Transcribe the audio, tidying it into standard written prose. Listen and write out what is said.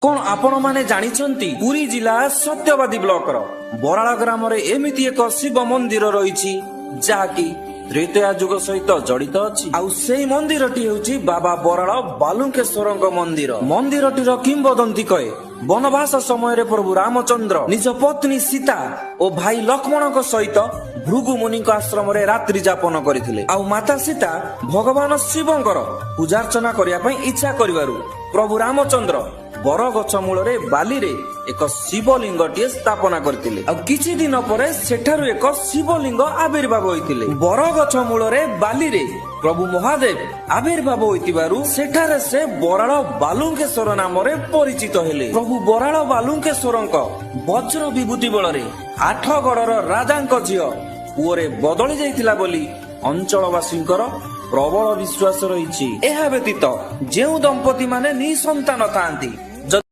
କଣ ଆପଣମାନେ ଜାଣିଛନ୍ତି, ପୁରୀ ଜିଲ୍ଲା ସତ୍ୟବାଦୀ ବ୍ଲକର ବରାଳ ଗ୍ରାମରେ ଏମିତି ଏକ ଶିବ ମନ୍ଦିର ରହିଛି, ଯାହାକି ତ୍ରେତୟା ଯୁଗ ସହିତ ଜଡିତ ଅଛି? ଆଉ ସେଇ ମନ୍ଦିରଟି ହେଉଛି ବାବା ବରାଳ ବାଲୁଙ୍କେଶ୍ୱରଙ୍କ ମନ୍ଦିର। ମନ୍ଦିରଟିର କିମ୍ବଦନ୍ତୀ କହେ, ବନବାସ ସମୟରେ ପ୍ରଭୁ ରାମଚନ୍ଦ୍ର ନିଜ ପତ୍ନୀ ସୀତା ଓ ଭାଇ ଲକ୍ଷ୍ମଣଙ୍କ ସହିତ ଭୃଗୁ ମୁନିଙ୍କ ଆଶ୍ରମରେ ରାତ୍ରି ଯାପନ କରିଥିଲେ। ଆଉ ମାତା ସୀତା ଭଗବାନ ଶିବଙ୍କର ପୂଜାର୍ଚ୍ଚନା କରିବା ପାଇଁ ଇଚ୍ଛା କରିବାରୁ ପ୍ରଭୁ ରାମଚନ୍ଦ୍ର ବରଗଛ ମୂଳରେ ବାଲିରେ ଏକ ଶିବଲିଙ୍ଗଟିଏ ସ୍ଥାପନା କରିଥିଲେ। ଆଉ କିଛି ଦିନ ପରେ ସେଠାରୁ ଏକ ଶିବଲିଙ୍ଗ ଆବିର୍ଭାବ ହୋଇଥିଲେ। ବରଗଛ ମୂଳରେ ବାଲିରେ ପ୍ରଭୁ ମହାଦେବ ଆବିର୍ଭାବ ହୋଇଥିବାରୁ ସେଠାରେ ସେ ବରାଳ ବାଲୁଙ୍କେଶ୍ୱର ନାମରେ ପରିଚିତ ହେଲେ। ପ୍ରଭୁ ବରାଳ ବାଲୁଙ୍କେଶ୍ୱରଙ୍କ ବଜ୍ର ବିଭୂତି ବଳରେ ଆଠଗଡର ରାଜାଙ୍କ ଝିଅ ପୁଅରେ ବଦଳି ଯାଇଥିଲା ବୋଲି ଅଞ୍ଚଳବାସୀଙ୍କର ପ୍ରବଳ ବିଶ୍ୱାସ ରହିଛି। ଏହା ବ୍ୟତୀତ ଯେଉଁ ଦମ୍ପତି ମାନେ ନିସନ୍ତାନ ଥାଆନ୍ତି